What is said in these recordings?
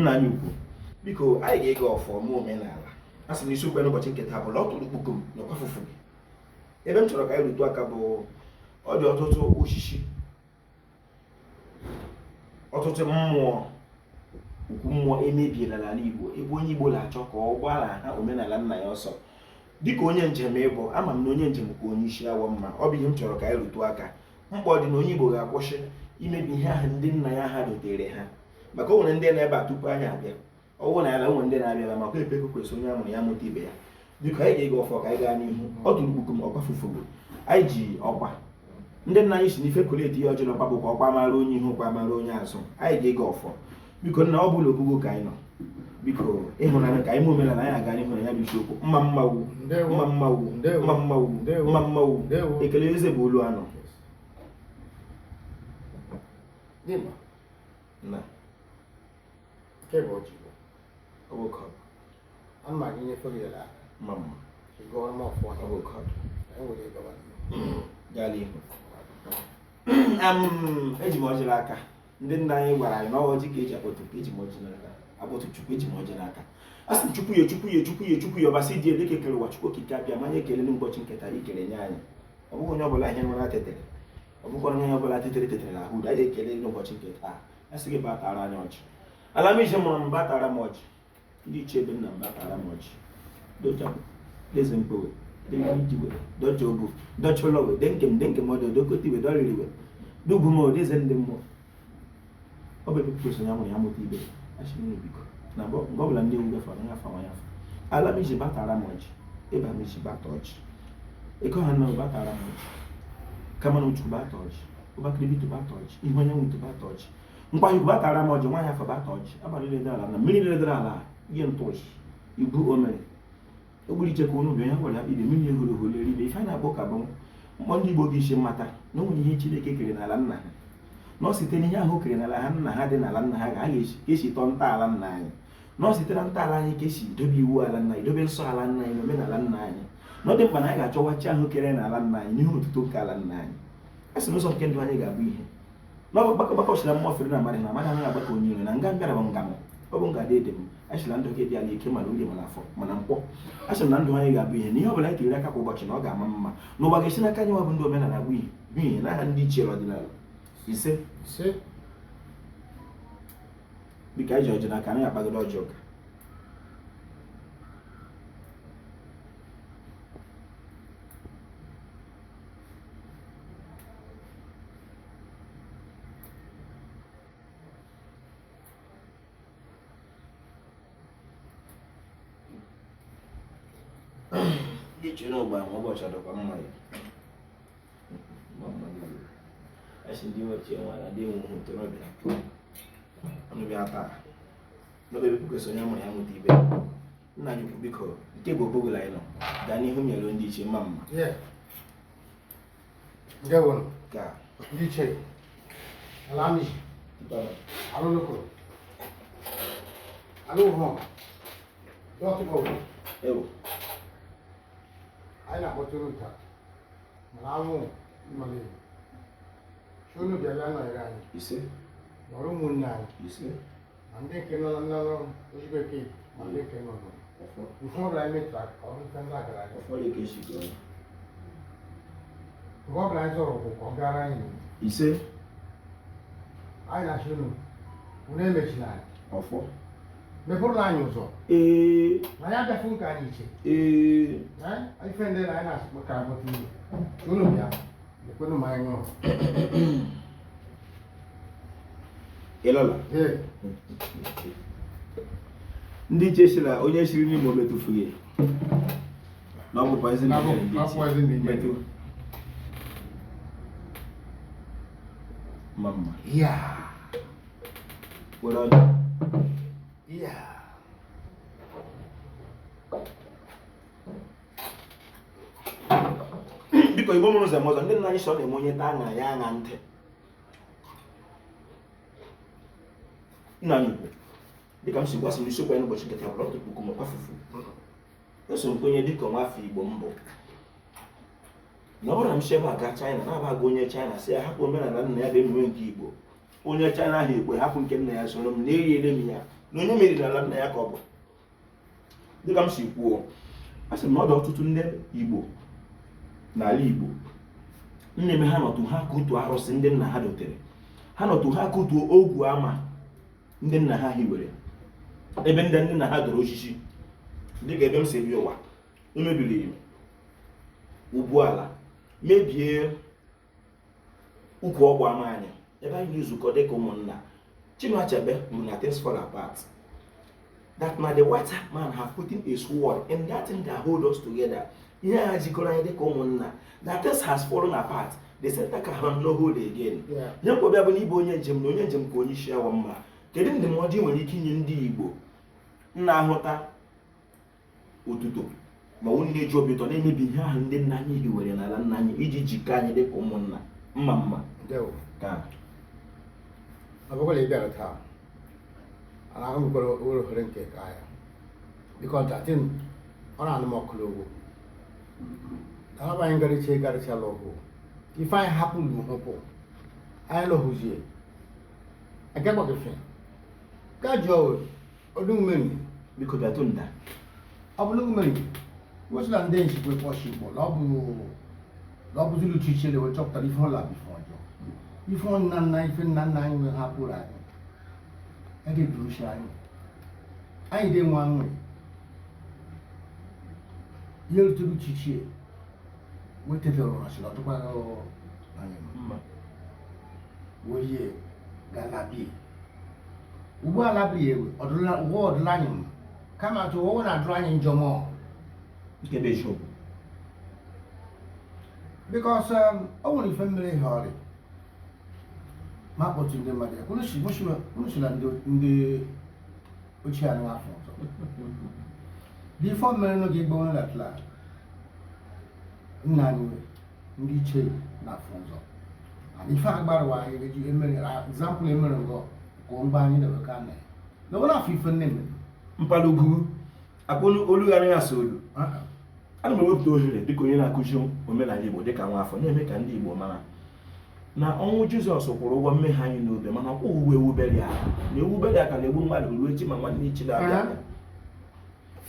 Nna anyị ukwu, biko, anyị ga-ege ọfọ ma omenala. A sị na isiokwu ya n'ụbọchị nke taa bụ ọ tụrụ kpukom na ọkwafufu gị. Ebe m chọrọ ka anyị rutụ aka bụ ọ dị ọtụtụ osisi, ọtụtụ mmụọ, ukwu mmụọ emebiela n'ala Igbo, ebe onye Igbo na-achọ ka ọ gbara ha omenala nna ya ọsọ. Dịka onye njem ịbụ, ama m na onye njem ka onye isi awọ mma. Ọ bụ ihe m chọrọ ka anyị rutụ aka, mkpa ọ dị na onye Igbo ga-akwụsị imebi ihe ahụ ndị nna ya ha dotere ha, maka o nwere ndị na-ebe a tupu anyị abịa. Ọ bụrụ na ya na o nwere ndị na-abịala, maka epe kwesịrị onye amụrụ ya mụta ibe ya. Biko, anyị ga-ege ọfọ ka anyị gaa n'ihu. Ọ tụrụ kpukum ọkwafufugo. Anyị ji ọkwa ndị nna anyị si n'ife koleti ihe ọjọọ n'ọkwa bụ ka ọkwa mara onye ihu, ọkwa mara onye azụ. Anyị ga-ege ọfọ. Biko nna, ọ bụla obugo ka anyị nọ. Biko, ịhụnanya ka anyị mee omenala anyị aga n'ihu na ya bụ isiokwu. Mma mmawu, mma mmawu, mma mmawu, mma mmawu. Ekele eze bụ olu anọ na nke bụ ọjị bụ ọ bụ kọp. Ana m aga inyefe gị ala. Mma mma. Ị gụọrọ m ọfọ. Ọ bụ kọp. Anyị nwere gawa n'ihu. Gaa n'ihu. Eji m ọjị n'aka. Ndị nna anyị gwara anyị na ọjị ka eji akpọtụ. Eji m ọjị n'aka akpọtụ Chukwu. Eji m ọjị n'aka. A sị m Chukwu ya, Chukwu ya, Chukwu ya, Chukwu ya, ọbasi dị elu kekere ụwa, Chukwu okike abịa manye ekele n'ụbọchị nke taa ikere nye anyị. Ọ bụghị onye ọbụla ihe nwere tetere, ọ bụghị onye ọbụla tetere tetere na ahụ. Anyị ekele n'ụbọchị nke taa. A sị gị batara anyị ọjị. Ala m ije mụrụ m, batara m ọjị. Ndị ichie ebe nna m, batara m ọjị. Docha eze mkpowe ijiwe dọcha obu dọcha ụlọwe denkem denkem ọdọ dokotiwe dọririwe dugwu m eze ndị mmụọ. Ọ bụ ebe kwesịrị ya mụrụ ya mụta ibe achị nne. Biko, na mgbe ọbụla ndị ewu gafere onye afa nwa ya afa. Ala m iji batara m ọjị. Ịba m iji bata ọjị. Eko ha na batara m ọjị. Kama na uchu bata ọjị. Ụbakịrịbitu bata ọjị. Ihu anyanwụ itu bata ọjị. Nkwanye ugwu batara m ọjị. Nwaanyị afọ bata ọjị. Abalị ledara ala na mmiri ledara ala ihe ntụọjị ibu o mere ogburu iche ka unu bịa onye gwara ya ibe mmiri egoro hole ibe. Ife a na-akpọ ka bụ mkpọ ndị Igbo ga-esi mata na o nwere ihe Chineke kere n'ala nna ha, na ọ site n'ihe ahụ o kere n'ala ha nna ha dị n'ala nna ha ka a ga-esi tọọ ntọala nna anyị, na ọ site na ntọala anyị ka esi dobe iwu ala nna anyị, dobe nsọ ala nna anyị na omenala nna anyị, na ọ dị mkpa na anyị ga-achọwa chi ahụ kere n'ala nna anyị n'ihe otuto nke ala nna anyị. A sị n'ụzọ nke ndụ anyị ga-abụ ihe na ọ bụ gbakọ gbakọ chila mmụọ fere na amadị na amadị anaghị agbakọ onye iro na nga mbịara bụ nga m ọ bụ nga dị m achịla ndụ gị dị ala ike, mana orie, mana afọ, mana nkwọ. A sị m na ndụ anyị ga-abụ ihe na ihe ọ bụla anyị tinyere aka kwa ụbọchị na ọ ga-ama mma na ụwa ga-esi n'aka anyị nwa bụ ndị omenala bụ ihe bụ ihe n'aha ndị ichie ọdịnala. Ise. Ise. Biko, anyị ji ọjị n'aka, anaghị akpagide ọjị ụka. Ndị ichie n'ogbe ahụ ụbọchị ọdọkwa mma ya asị ndị ochie nwara ndị enwe ntorobịa ọnụ bịa taa n'obe ebe kwesịrị onye mụrụ ya mụta ibe. Nna anyị ukwu, biko, nke bụ obogola anyị nọ, gaa n'ihu nyere ndị ichie mma mma. Ndewo. Ka ndị ichie ala m ji alụlụkụrụ alụhụ dọtịkpọ. Ewo. Anyị na-akpọtụrụ taa mana anwụ mmalị unu bịara nọnyere anyị. Ise. Nọrọ ụmụnne anyị. Ise. Ma ndị nke nọ na ozugbo eke, ma ndị nke nọ n'ụlọ. Ọfọ. Ife ọbụla anyị metụrụ aka ka ọ bụrụ ndị agara anyị. Ọfọ ka esi gụọ. Nke ọbụla anyị zọrọ ụkwụ ka ọ gara anyị n'ihu. Ise. Anyị na-achọ unu, unu emechila anyị. Ọfọ. Mepụrụ anyị ụzọ. Ee. Na anyị abịafu nke anyị iche. Ee. Ee, ife ndị na anyị na-asị ka akpọta unu unu bịa lekwenụ ma anyị ṅụrụ. Ịlọla. Ee. Ndị ichie si na onye siri n'ime o metụfughị na ọ bụ poison. Na ọ bụ- nyere ndị ọ bụ poison ichie. nyere. Metụ mma mma. Ya. Were ọjị. Ya. Biko, Igbo mụrụ ụzọ m ọzọ, ndị nna anyị sọ na-eme onye taa aṅa ya aṅa ntị. Nna anyị ukwu, dịka m si gwasị m, isiokwu anyị n'ụbọchị nketa bụrụ ọtụtụ puku makwa fufu. Eso m kwenye dịka nwa afọ Igbo mbụ na ọ bụrụ na m si ebe a gaa China na-aba aga onye China sị ya hapụ omenala nna ya bụ emume nke Igbo, onye China ahụ ekwe hapụ nke nna ya soro m na eriele m ya. Na onye meriri ala nna ya ka ọ bụ. Dịka m si kwuo, a sị m na ọ dị ọtụtụ ndị Igbo n'ala Igbo nna-eme ha nọtụ ha kutuo arụsị ndị nna ha dotere, ha nọtụ ha kutuo ogwu ama ndị nna ha hiwere, ebe ndị nna ha doro osisi. Dịka ebe m si bịa ụwa, emebiri ugwu ala, mebie ukwu ọgbụ ama anyị, ebe anyị na-ezukọ dịka ụmụnna. Chinua Achebe kwuru na Things Fall Apart that na the white man have put in a sword in that thing that hold us together, ihe ha jikọrọ anyị dịka ụmụnna, that things has fallen apart, the center can no hold again. Ihe mkpọbịa bụ na ịbụ onye njem na onye njem ka onye isi awọ mma. Kedu ndụmọdụ ị nwere ike inye ndị Igbo na-ahụta otuto ma ọ na-eji obi ụtọ na-emebi ihe ahụ ndị nna anyị hiwere n'ala nna anyị iji jikọọ anyị dịka ụmụnna? Mma mma. Ndewo. Ka Ọ bụkwala ị bịara taa, ana ahụ nwekwara owere ohere nke ka ya biko ntatin ọ na-anụ m ọkụ n'ogbo alaba anyị garicha garichala ọgụ ife anyị hapụrụ hụpụ anyị lọhụzie agakwaghị ka jụọ ọdụmmeri. Biko bịatụ nda. Ọ bụrụ mmeri wesịla ndị nchikwe kpọchi igbo na ọ bụziri uche ichere wee chọpụtara ife ọla bụ ife ọjọọ, ife nna nna, ife nna nna anyị nwere hapụrụ anyị ege duruchi anyị, anyị dị nwa nwe ihe rutere uche ichie wetefere ụra sị na ọ dịkwaghị anyị mma. Wee galabie ugbu a labiri ewe ọdụla ụwa ọdụla anyị mma, kama tụ ụwa na-adụrụ anyị njọ mụọ. Nke bụ eziokwu. Because o nwere ife mmiri ihe ọrịa ma kpọtụ ndị mmadụ ya unu si na ndị ochie anyị afọ ọzọ before mmiri nụ gị gbanwe latla nna anyị nwe ndị ichie na afọ ọzọ and ife agbarawa anyị eji emere example emere ngọ ka mgbe anyị na-eweka na ya na wọ́n afọ ife nne mere. Mpalugu akpa olu ghara ya so olu. Ana m ewepụta ohere dịka onye na-akụzi omenala Igbo, dịka nwa afọ, na-eme ka ndị Igbo mara na ọnwụ Jizọs kwụrụ ụgwọ mmehie anyị n'obe, mana ọkwụ ụgwọ ewubere ya na ewubere ya ka na-egbu mmadụ ruo echi ma nwanne echi na-abịa abịa.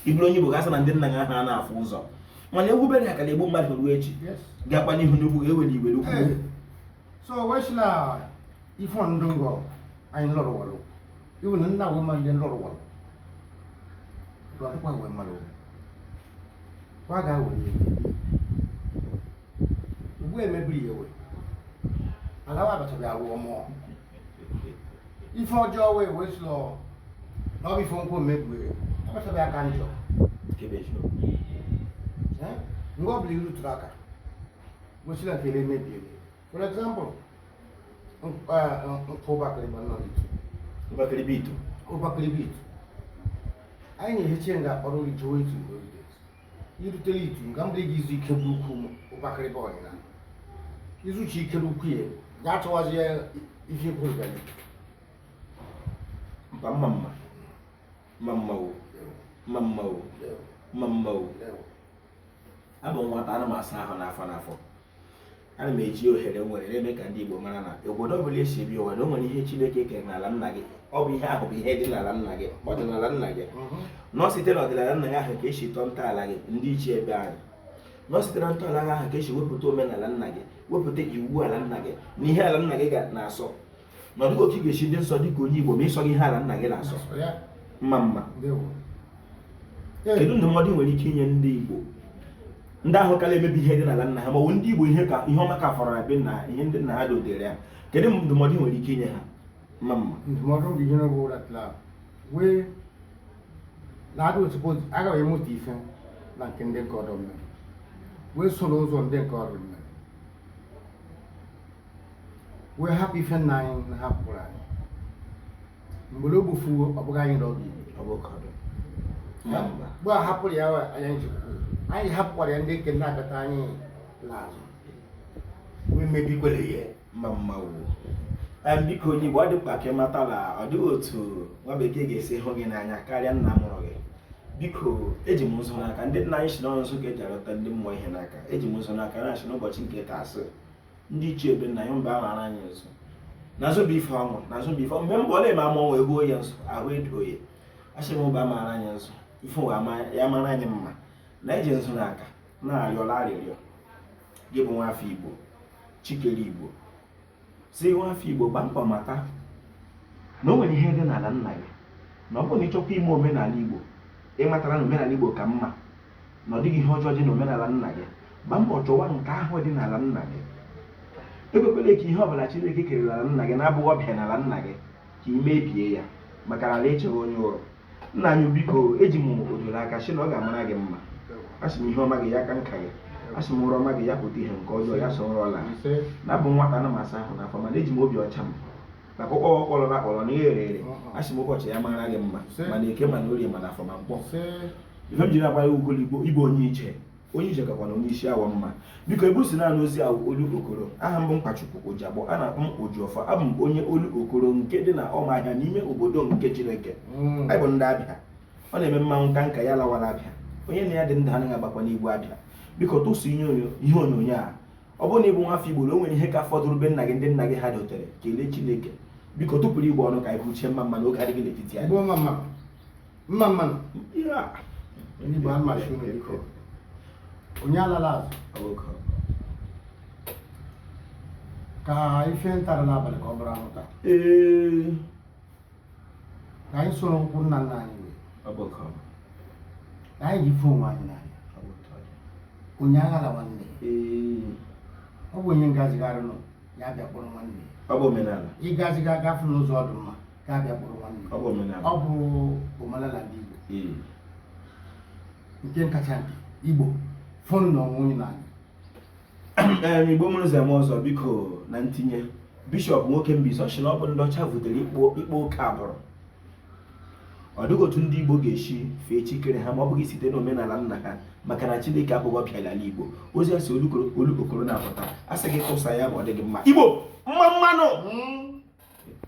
Iburu onye Igbo ga-asị na ndị nna ha ha na-afụ ụzọ, mana ewubere ya ka na-egbu mmadụ ruo echi. Gakwa n'ihu n'ugwu ga-ewere iwere ukwu. Hey. So wesila ife ndụ ngọ anyị lọrọ walụ iwu na nna wee ma ndị lọrọ walụ lọrọkwa wee malụ wa ga were ugbu a emebiri ya ewe ala wa abachaghị arụ ọmụọ ife ọjọọ wee wesila na ọ bụ ife nkwụ mebue abachaghị aka njọ. Nke bụ eziokwu. Eh? Mgbe ọ bụla iruturu aka wesila nke emebiele, for example, ụbakịrị ma nọ n'itu. Ụbakịrị bụ ito. Ụbakịrị bụ itu anyị na-ehiche nga ọrụ rijuo itu in those days. Irutela itu nga mgbe gị izu ike bụ ukwu ụbakịrị bụ ọnyịna izuchi ike ukwu ya ga-atụwazi ya ife kwuru ga. Mpa, mma mma, mma mma o, mma mma o, mma mma o. Abụ m nwata, ana m asa ahụ n'afọ n'afọ. Ana m eji ohere m nwere na-eme ka ndị Igbo mara na obodo ọbụla esi ebi ụwa na o nwere ihe Chineke kere n'ala nna gị. Ọ bụ ihe ahụ bụ ihe dị n'ala nna gị, ọdịnala nna gị, na ọ site n'ọdịnala nna gị ahụ ka esi tọọ ntọala gị. Ndị ichie ebe anyị na ọ site na ntọala gị ahụ ka esi wepụta omenala nna gị, wepụta iwu ala nna gị na ihe ala nna gị ga na-asọ, na ọ dịghị otu ị ga-esi dị nsọ dịka onye Igbo ma ịsọ gị ihe ala nna gị na-asọ. Mma mma. Kedu ndụmọdụ ị nwere ike inye ndị Igbo ndị ahụ kara emebi ihe dị n'ala nna ha, ma ọ bụ ndị Igbo ihe ka ihe ọma ka fọrọ na be nna ha, ihe ndị nna ha dotere ya? Kedu ndụmọdụ ị nwere ike inye ha? Mma mma. Ndụmọdụ m ga-enyere bụ datla wee na-adị suppose aga m emụta ife na nke ndị nke ọdọ mmiri wee soro ụzọ ndị nke ọdọ mmiri wee hapụ ife nna anyị na hapụrụ anyị mgbe o gbufuo ọ bụghị anyị na ọ ga-ebi. Ọ bụ ka ọ dị. Mma mma. Mgbe a hapụrụ ya anyị njikwa anyị hapụkwara ya ndị nke na-abata anyị n'azụ wee mebikwere ya. Mma mma wo. Biko onye Igbo, ọ dị mkpa ka ị mata na ọ dịghị otu nwa bekee ga-esi hụ gị n'anya karịa nna mụrụ gị. Biko, eji m nzu n'aka. Ndị nna anyị si n'ọnụ nzu ka eji arọta ndị mmụọ ihe n'aka. Eji m nzu n'aka na-asị n'ụbọchị nke taa, asị ndị ichie ebe nna anyị mba ahụ ara anyị nzu na nzu bụ ife ọṅụ, na nzu bụ ife ọṅụ. Mgbe mbụ ọ na-eme ama ọnwa ehuo ya nso ahụ edo ya. Asị m ụba mara anyị nzụ ife ụwa ya mara anyị mma na eji nzụ n'aka na-arịọla arịrịọ gị bụ nwafọ Igbo chikere Igbo si nwafọ Igbo gbaa mbọ mata na o nwere ihe dị n'ala nna gị na ọ bụrụ na ị chọkwa ime omenala Igbo ị matara na omenala Igbo ka mma na ọ dịghị ihe ọjọọ dị n'omenala nna gị gbaa mbọ chọwa nke ahụ dị n'ala nna gị ekwekwele ka ihe ọbụla Chineke kere n'ala nna gị na-abụghị ọbịa n'ala nna gị ka ị mebie ya maka na ala echeghị onye ụrụ nna anyị biko eji m odoro aka sị na ọ ga-amara gị mma asị m ihe ọma gị ya ka nka gị asị m ụra ọma gị ya pụta ihe nke ọjọọ ya so ụra ọla na abụ nwata ana m asa ahụ n'afọ mana eji m obi ọcha m maka ụkpọ ọkpọrọ na akpọrọ na ihe ere ere asị m ụbọchị ya mara gị mma mana eke mana orie mana afọ ma nkwọ ife m jiri agba ya ugolo igbo onye ije onye ije kakwa na onye isi awọ mma biko ebu si naanị ozi ahụ olu okoro aha m bụ Mkpachukwu Ojiagbọ a na-akpọ m Ojiọfọ abụ m onye olu okoro nke dị na Ọmahịa n'ime obodo nke Chineke anyị bụ ndị Abịa ọ na-eme mmanwụ nka nka ya lawara Abịa onye na ya dị ndụ anaghị agbakwa n'igwe Abịa biko tụsụ ihe onyonyo a ọ bụrụ na ị bụ nwafọ Igbo na o nwere ihe ka fọdụrụ be nna gị ndị nna gị ha dotere kelee Chineke biko tụpụrụ igbe ọnụ ka anyị kwuchie mma mma n'oge adịghị n'etiti anyị mma mma ndị Igbo amachi unu biko onye alala azụ ka ife ntara n'abalị ka ọ bụrụ anwụ taa ee ka anyị soro ụkwụ nna nna anyị wee ka anyị ji fụ onwe anyị n'anya onye aghala nwanne ọ bụ onye ngazigharị nọ ya bịa kpọrọ nwanne ọ bụ omenala ịgaziga gafe n'ụzọ ọ dị mma ka abịa kpọrọ nwanne ọ bụ omenala ọ bụ omenala ndị Igbo nke kacha nke Igbo fụnụ na onwe onye n'anya ee Igbo mụrụ ụzọ eme ọzọ biko na ntinye bishọp nwoke Mbaise ọ sị na ọ bụ ndị ọcha vutere ịkpa oke agbụrụ ọ dịghị otu ndị Igbo ga-esi fee chi kere ha ma ọ bụghị site n'omenala nna ha maka na Chineke abụghị ọbịa n'ala Igbo ozi a si olu okoro na-apụta a sị gị tụsa ya ma ọ dị gị mma Igbo mma mma nụ